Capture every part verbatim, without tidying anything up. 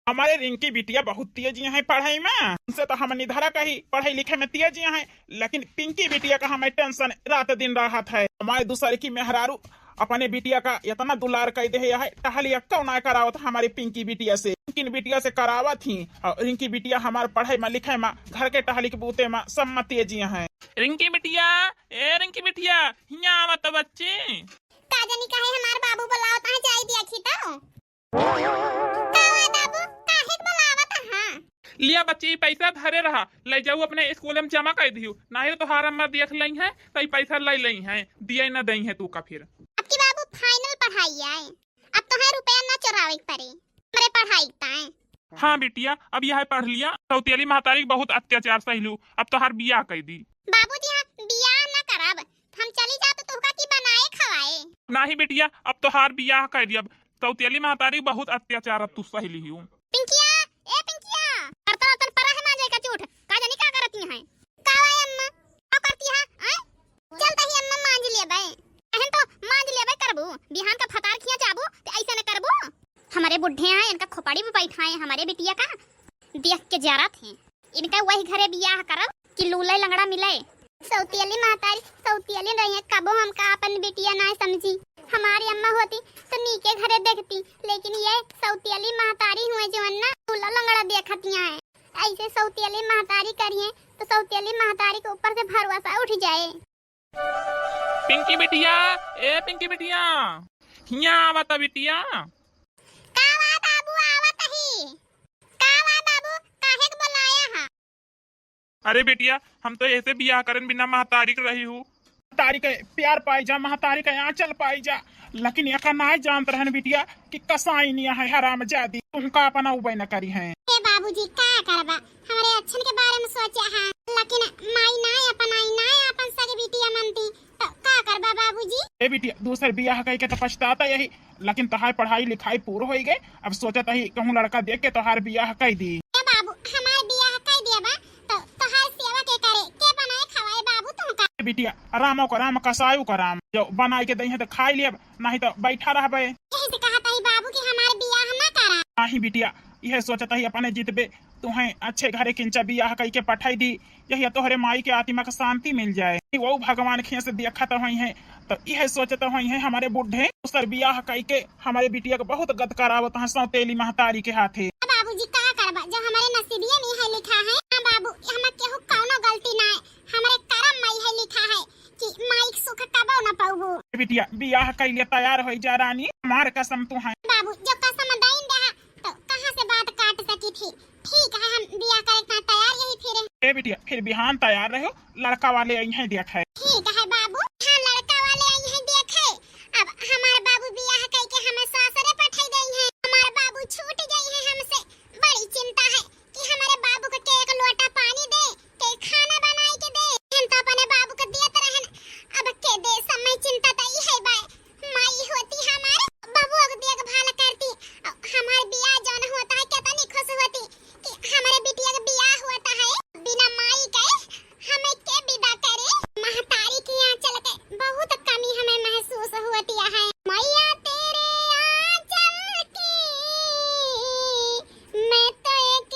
हमारे रिंकी बिटिया बहुत तेज हैं पढ़ाई में, उनसे तो हम निधरा कही पढ़ाई लिखे में तेज हैं, लेकिन पिंकी बिटिया का हमें tension रात दिन रहत है। हमारे दूसर की मेहरारू अपने बिटिया का इतना दुलार कइ देहे है, टहलिया कउनो ना करावत हमारी पिंकी बिटिया से, पिंकी बिटिया से करावत ही। और रिंकी बिटिया हमार पढ़ाई में लिखे में, घर के टहली के बूते में सब में तेज हैं। रिंकी बिटिया, ए रिंकी बिटिया, हियाँ आवा तो बच्ची। का जानी काहे हमार बाबू बुलावत हैं, जाई देखी तो। का हुआ बाबू, काहे के बुलावत हैं? लिया बच्ची, ई पैसा धरे रहा, ले जाऊ अपने स्कूल में जमा कर दियो, नाही तो तोहार अम्मा देख लइहैं, तो ई पैसा ले लइहैं, दिए न दइहैं तू का फिर। अब की बाबू final पढ़ाई आए, अब तोहे रुपया न चोरावे के पड़े, हमरे पढ़ाई ताए। हाँ बिटिया, अब यह पढ़ लिया, सौतेली महतारी के बहुत अत्याचार सहिलू, अब तोहार बियाह कर दी। बाबूजी, हम बियाह न करब, हम चली जात तोहका की बनाए खवाए। नाही बिटिया, अब तोहार बियाह कर दियब, सौतेली महतारी बहुत अत्याचार अब तू सहिली हूँ। पिंकिया, ए पिंकिया, बर्तन वर्तन पड़ा है मांजे का झूठ, का जानी का करती हैं। का हुआ अम्मा, का करती है, आय? चल तही अम्मा मांज लेबे, अहन तो मांज लेबे करबू, बिहान का भतार खिया जाबू, ते ऐसे न करबू। हमारे बुढ़े हैं, इनका खोपड़ी में बैठाए हमारे बिटिया का, देख के जरत हैं। इनका वही घरे बियाह करब कि लूले लंगड़ा मिले। सौतियली महतारी सौतियली रही है, कबो हमका अपन बिटिया ना समझी। हमारी अम्मा होती तो नीके घरे देखती, लेकिन ये सौतियली महतारी हुए जो अन्ना लूला लंगड़ा देखतिया है। ऐसे सौतियली महतारी करिए तो सौतियली महतारी के ऊपर से भरोसा उठ जाए। पिंकी बिटिया, ए पिंकी बिटिया, हियाँ आवा त बिटिया। का बा बाबू, आवत ही। का बा बाबू, काहे के बुलाया हा? अरे बिटिया, हम तो ऐसे बियाह करन बिना महतारी के रही हूँ। महतारी के प्यार पाई जा, महतारी के आंचल पाई जा, लेकिन एका नाय जानत रहन बिटिया कि कसाई निया है हरामजादी, तुमका अपना उबे न करी है। ए बाबूजी, का करबा, हमरे अच्छन के बारे में सोचा हा, लेकिन माई नाय अपनाई, नाय अपन सगे बिटिया मनती, तो का करबा बाबूजी? ए बिटिया, दूसर बियाह कई के तो पछताता यही, लेकिन तोहार पढ़ाई लिखाई पूर होई गए, अब सोचत ही कहूँ लड़का देख के तोहार बियाह कई दी। ए बाबू, हमार बियाह कई दिया बा, तो तोहार सेवा के करे, के बनाए खवाए बाबू तुमका? ए बिटिया, रामो का राम, कसायु का राम, जो बनाए के दई है तो खाई लियब, नहीं तो बैठा रहबे। यही से कहत ही बाबू कि हमार बियाह ना करा। नहीं बिटिया, यह सोचत ही अपने जितबे तुहें अच्छे घरे किंचा बियाह कई के पठाई दी, यही तोहरे माई के आत्मा के शांति मिल जाए। वो भगवान खेस देखत होई हैं, तो यह सोचत होई हैं हमारे बूढ़े दूसर बियाह कई के हमारे बिटिया के बहुत गद करावत हैं सौतेली महतारी के हाथे। बाबूजी का करबा, जो हमारे नसीबिये में है लिखा है। हाँ बाबू, हम केहू कौनो गलती ना है, हमारे करम में है लिखा है कि माई के सुख कबो न पाऊबू। बिटिया, बियाह कई लिए तैयार होई जा रानी, हमार कसम तू है। बाबू, जो कसम दाइन दे है, तो कहाँ से बात काट सकी थी? ठीक है, हम बियाह करे के तैयार यही फिर। ए बिटिया, फिर बिहान तैयार रहो, लड़का वाले आई हैं देखे। ठीक है बाबू, हाँ लड़का वाले आई हैं देखे। अब हमार बाबू बियाह कई के हमें सासरे पठाई गई हैं, हमार बाबू छूट गई हैं हमसे। बड़ी चिंता है कि हमारे बाबू के, के एक लोटा पानी दे, के खाना बनाई के दे। हम तो अपने बाबू के देत रहन, अब के दे, समय चिंता तो ई है बा। माई होती हमार, बबुआ के देखभाल करती। हमार बियाह जौन होता है, कितनी खुश होती कि हमारे बिटिया के बियाह होता है। बिना माई के हमें के विदा करे? महतारी के आंचल के बहुत कमी हमें महसूस होती है। मैया तेरे आंचल की मैं तो एक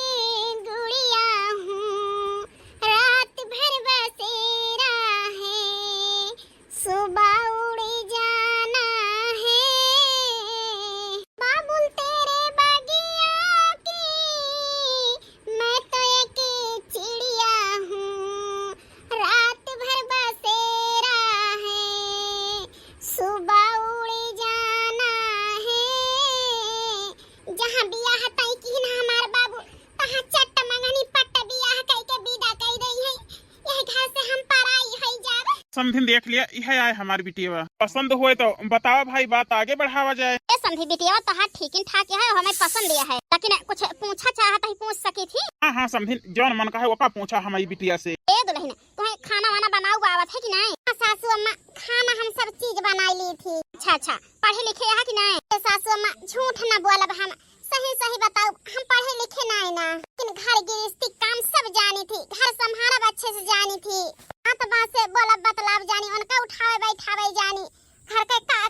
गुड़िया हूँ, रात भर बसेरा है, सुबह उड़ जाना है। बाबुल तेरे बगिया की मैं तो एक चिड़िया हूँ, रात भर बसेरा है, सुबह उड़ जाना है। जहाँ बियाह तय की ना हमार बाबू, तहाँ चट्ट मंगनी पट्ट बियाह कई के विदा कई दई है। यह घर से हम पराई है जाब। समधिन देख लिया, यह आए हमार बिटिया। पसंद होए तो बतावा भाई, बात आगे बढ़ावा जाए। ए समधी बिटिया, तोहार ठीकिन ठाक है, हमें पसंद यह है, लेकिन कुछ पूछा चाहत ही पूछ सकी थी? हाँ, हाँ समधिन, जौन मन का है ओका पूछा हमारी बिटिया से। ए दुल्हन, तुम्हें खाना वाना बनाऊ आवत है कि नहीं? हाँ सासू अम्मा, खाना हम सब चीज बनाई ली थी। अच्छा, अच्छा, पढ़े लिखे है कि नहीं? ए सासू अम्मा, झूठ न बोलब हम, सही सही बताऊ, हम पढ़े लिखे नाई ना, लेकिन घर गृहस्थी काम सब जानी थी, घर संभालब अच्छे से जानी थी, हाथ बाँह से बोलब बतलाब जानी, उनका उठावे बैठावे जानी, घर के का,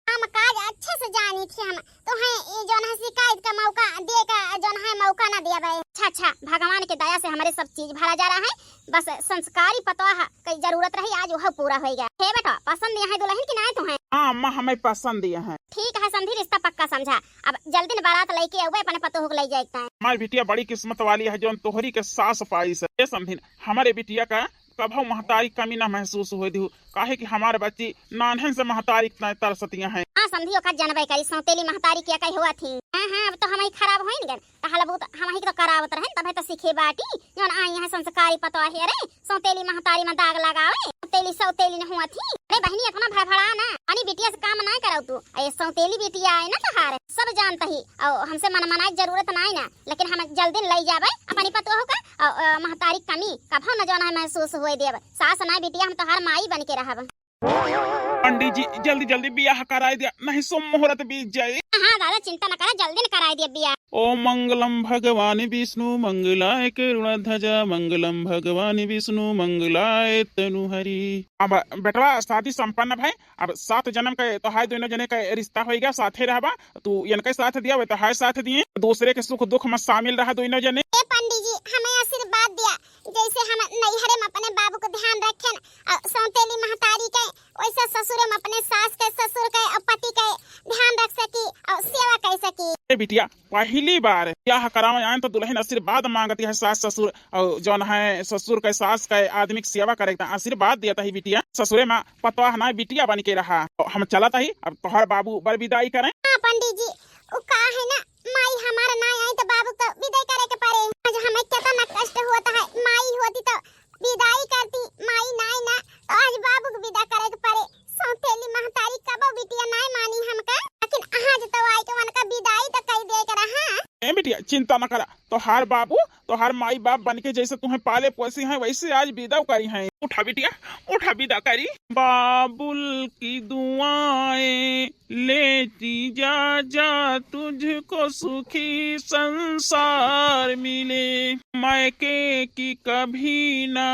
काम काज अच्छे से जानी थी हम। तो है ये जौन है शिकायत का मौका दे का जौन है अउ का ना दिया बे। अच्छा, अच्छा, भगवान के दया से हमरे सब चीज भरा जा रहा है, बस संस्कारी पतोह के जरूरत रही, आज वह पूरा होइ गया। हे बेटा, पसंद यहाँ दुल्हन कि नाहीं तुहैं? हाँ अम्मा, हमें पसंद यहाँ। ठीक है समधी, रिश्ता पक्का समझा। अब जल्दी न बारात लइके अउबे, अपने पतोह के लइ जाए के ताईं। हमार बिटिया बड़ी किस्मत वाली है, जौन तोहरी के सास पाइस है। ए समधिन, हमरे बिटिया का कभउ महतारी कमी ना महसूस होए दिहु, काहे कि हमार बच्ची नान्हन से महतारी के ताईं तरसतिया हैं। हाँ समधी, ओका जनबे करी, सौतेली महतारी के कई होत ही। हाँ, हाँ, अब तो हमहीं खराब होइन गए, त हलबूत हमहीं के तो करावत रहेन, तबे तो सीखे बाटी, जौन आई हैं संस्कारी पतोह है रे। सौतेली महतारी में दाग लगावे, सौतेली सौतेली न हुआ थी। अरे बहिनी, इतना भड़भड़ा ना, अनी बिटिया से काम ना करउ तू। ए सौतेली बिटिया है ना तोहार, सब जानत ही। अउ हमसे मन मनाए के जरूरत नाहीं ना, लेकिन हम जल्दी लइ जाबे अपनी पतोह का। अउ, अ, महतारी कमी कभउ न जौन है महसूस होए देब। सास नाहीं बिटिया, हम तोहार माई बन के रहब। पंडित जी, जल्दी जल्दी बियाह कराए दिया, नहीं शुभ मुहूर्त बीत जाए। हाँ दादा, चिंता न करा, जल्दी न कराए दिया बियाह। ओम मंगलम भगवान विष्णु मंगलाय करुणाध्वजा, मंगलम भगवान विष्णु मंगलाय तनुहरि। अब बेटवा, शादी संपन्न भए। अब सात जन्म के तोहार दुइनो जने के रिश्ता होइ गया, साथे रहबा। तू इनके साथ दिया, वे तोहार साथ दिए। दूसरे के सुख दुख में शामिल रहा दुइनो जने। ए पंडित जी, हमें आशीर्वाद दिया, जैसे हम नैहरे में अपने बाबू को ध्यान रखेन, अउ सौतेली महतारी के, वैसे ससुरे में अपने सास के, ससुर के अउ पति के ध्यान रख सकी अउ सेवा कर सकी। ए बिटिया, पहली बार बियाह करावे आएन तो दुल्हन आशीर्वाद मांगती है, सास ससुर अउ जौन है ससुर के, सास के, आदमी के सेवा करे के आशीर्वाद देता है बिटिया। ससुरे में पतोह ना, बिटिया बन के रहा। हम चलत ही, अब तोहर बाबू बर विदाई करें। हाँ पंडित जी, उ का है ना, माई हमार ना आई तो बाबू तो विदाई करे के परे। आज हमें कितना कष्ट होत है, माई होती तो विदाई करती, माई नाहीं ना, तो आज बाबू के विदा करे के परे। सौतेली महतारी कबो बिटिया नाहीं मानी हमका, लेकिन आज तो आई के उनका विदाई तो कर दे के रहा। ए बिटिया, चिंता न करा, तोहार बाबू तोहार माई बाप बन के जैसे तुहें पाले पोसी हैं, वैसे आज विदा करी हैं। उठा बिटिया, उठा, विदा करी। बाबुल की दुआएं लेती जा, जा तुझको सुखी संसार मिले। मायके की कभी ना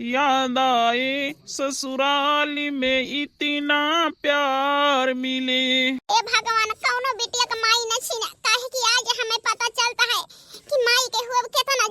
याद आए, ससुराल में इतना प्यार मिले। ए भगवान, कौनो बिटिया के माई न छीना, काहे कि आज हमें पता चलता है कि माई के हुआ कितना